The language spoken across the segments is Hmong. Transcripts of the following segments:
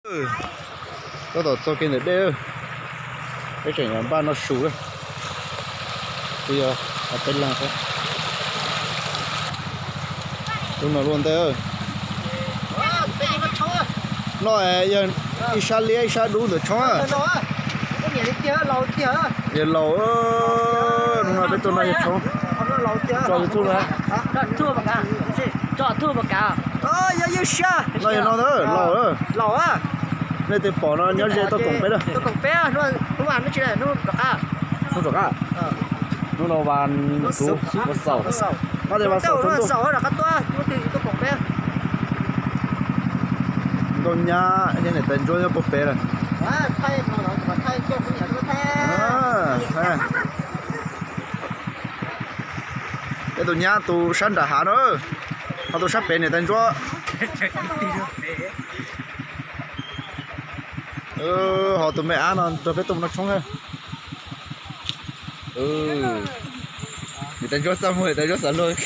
Tab tom txog kiag ntawm dej, peb tseem yuav npaj noj su. Kuv yog peb leeg xwb. Tus no luaj ntej. No yog ib sab liab ib sab dub ntawm tshoob. Yog laus, hnub no peb tuaj noj yawg tshoob. Tso YouTube na. No yog no ntag, laus. Nej twg pom no nyob ze tuaj koom peb na. Hnub rov qab. Hnub no vas xuv, vas xaum. Qab tias vas xaum tsaus ntuj. Nkauj Nyab thiab niam tais Ntsuab nyob puag pem lawm. Peb tus nyab tus sab nram hav no, ho tus sab pem niam tais Ntsuab. Ho tus me ab no nrog peb tuaj mus noj tshoob. Niam tais Ntsuab txaj muag, niam tais Ntsuab xav luag.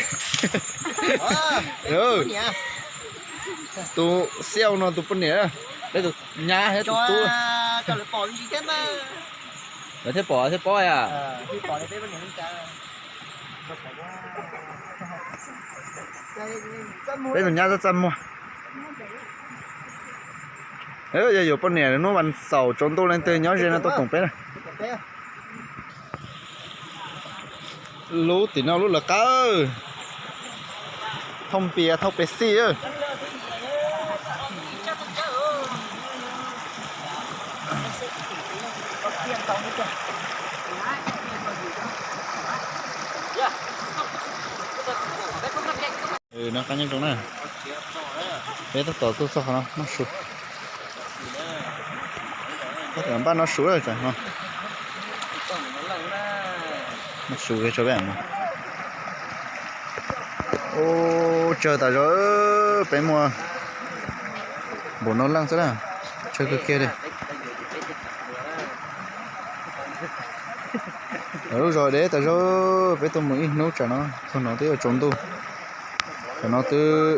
Tus xiab no tus poj niam, peb tus nyab thiab tus tub. Lawv thiaj pom thiab paub yom. Peb tus nyab txaj muag. Yog yuav poj niam hnub vas xaum tsaus ntuj leej twg nyob ze no tuaj koom peb na. Lub tim no lub lawv qab. Thauj npias thauj pes xij. No qab nyob zoo na. Peb tab tom tuaj txog qhov no noj su. Tab tom npaj noj su lawm tsam no. Noj su kiag tso peb mus. Ub, tsawg tas zog, peb muaj npaum no leej xwb na. Tsawg kawg kiag li. Lub zos deb tas zog, peb tuaj mus ib hnub tsam no, txog no twb yuav tsaus ntuj. Tsam no twb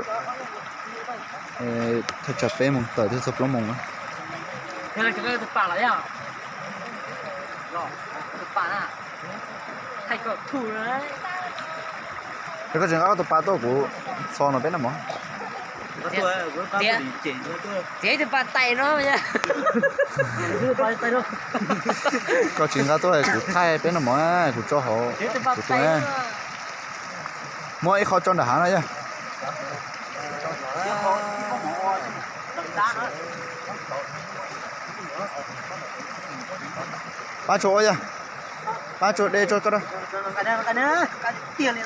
thaj tsam peb moos tawm twb txog plaub moos na. Koj tsis nqa tus pas tuaj kuv txhos no peb noj mov. Txiav tus pas tais no. Koj tsis nqa tuaj kuv thaij peb noj mov, kuv tso hauv kuv tus na. Muab ib qho tso nram hav no yog. Pab tso ua yog. Pab tso de tso koj.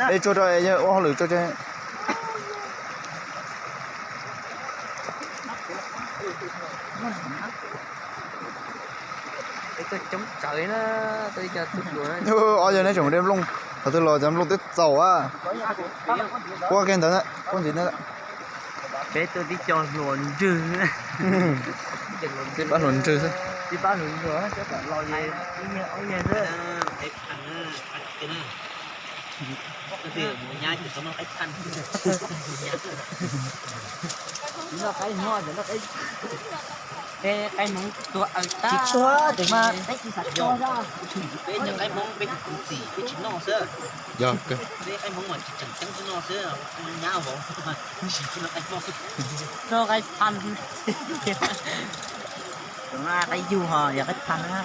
De tso rau yog ua hauj lwm tso. Ob yog neb tseem de nplooj, thaum twg los cov nplooj twb txaus a. Quaj kiag ntawd, quaj ntxiv ntawd. Peb tuaj tib co hluas nrwg. Tib pab hluas nrwg xwb. Tib pab hluas nrwg, los ib yag ob yag xwb. Noj qaib hmoob, noj qaib, peb qaib hmoob tuag aws tag. Tsis tuag tes mas peb tsis xav tuag. Peb cov qaib hmoob peb tus txim peb tsis noj xwb. Yog, peb qaib hmoob mas tsis tseem ceeb xwb noj xwb, nyab vauv. Noj qaib phaj. Qaib yug ho yog qaib phaj na.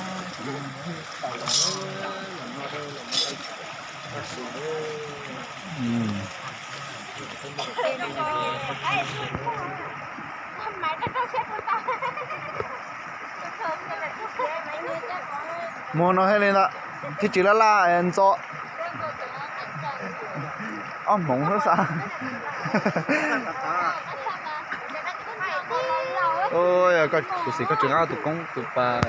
Muag no thiaj li ntawd, thiaj tsis laj laj ntxo. Ob hmoov xwb xav. Kuv xav koj tsis nqa tus koob tus pas.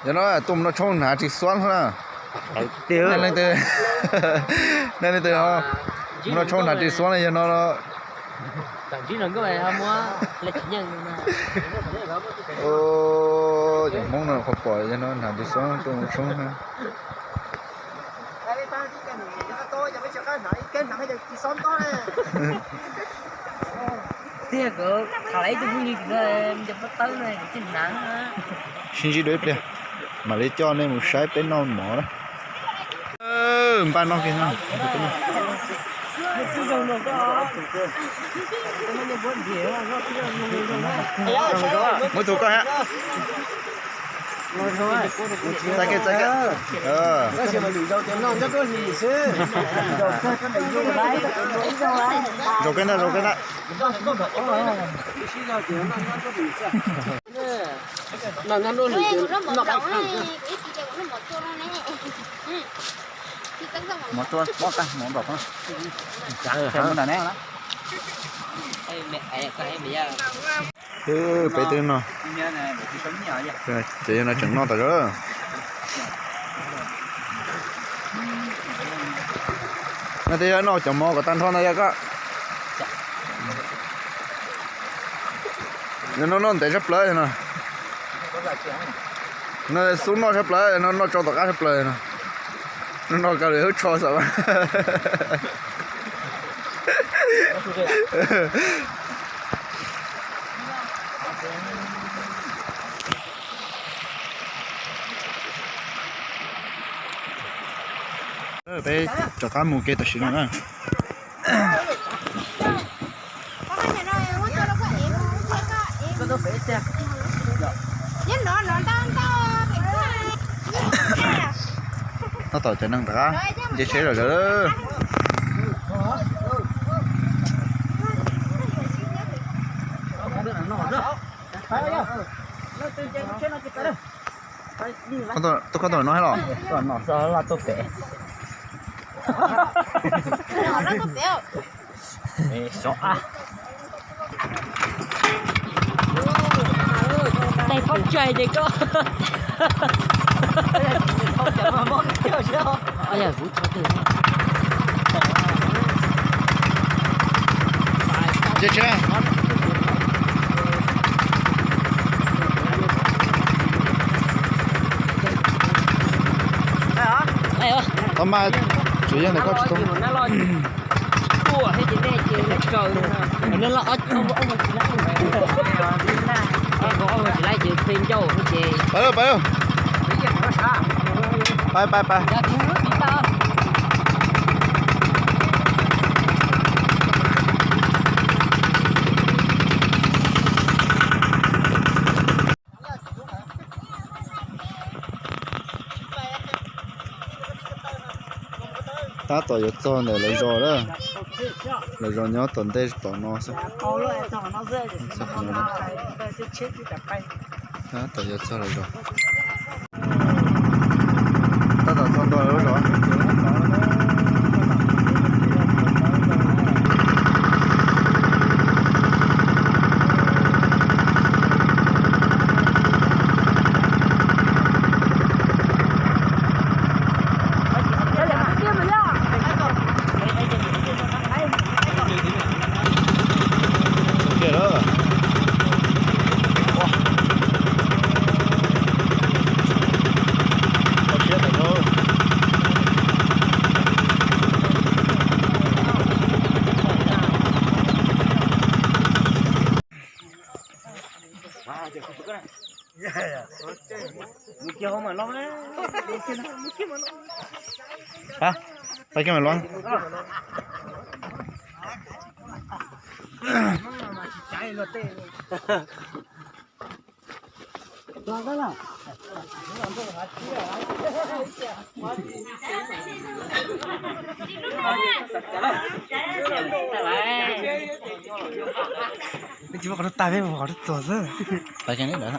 Yog no tuaj mus noj tshoob hnav ris xuab na. Nej leej twg, nej leej twg mus noj tshoob hnav ris xuab na yog no. Cov Hmoob no qhov pom yog no hnav ris xuab tuaj mus tshoob na. Sib ntsib dua ib pliag, mam li coj nej mus saib peb noj mov na. Npaj noj kiag no. Muab tus koj ha. Txais kiag, txais kiag. Zaum kiag ntag, zaum kiag ntag. Mov tsuag, mov tag, mov npaum. Peb twb no, ces yog no tseem noj tas zog. No tej yog noj cov mov kom tag nrho ntag yog koj. Yog no noj ntev tshaj plaws no. No xub noj tshaj plaws no, noj tsau tom qab tshaj plaws no. Noj no kav lwm hub tsho xav. Peb rov qab mus ke tam sim no na. Tab tom cov neeg rov qab nce tsheb los lawm. Tuaj koj tuaj no los? Tais phob tsaig ces koj. Tau mas, tsuas yog ntawm koj tsis tau. Pais lawm, pais lawm. Pais, pais, pais. Tab tom yuav txog ntawm lawv zos lawm. Lawv zos nyob tom ntej tom no xwb. Tab tom yuav txog lawv zos. Tab tom txog ntua lawv zos. Pab kiag mas los. Tsis muaj qhov tag peb mus qhov txog xwb. Pais kiag ntawd.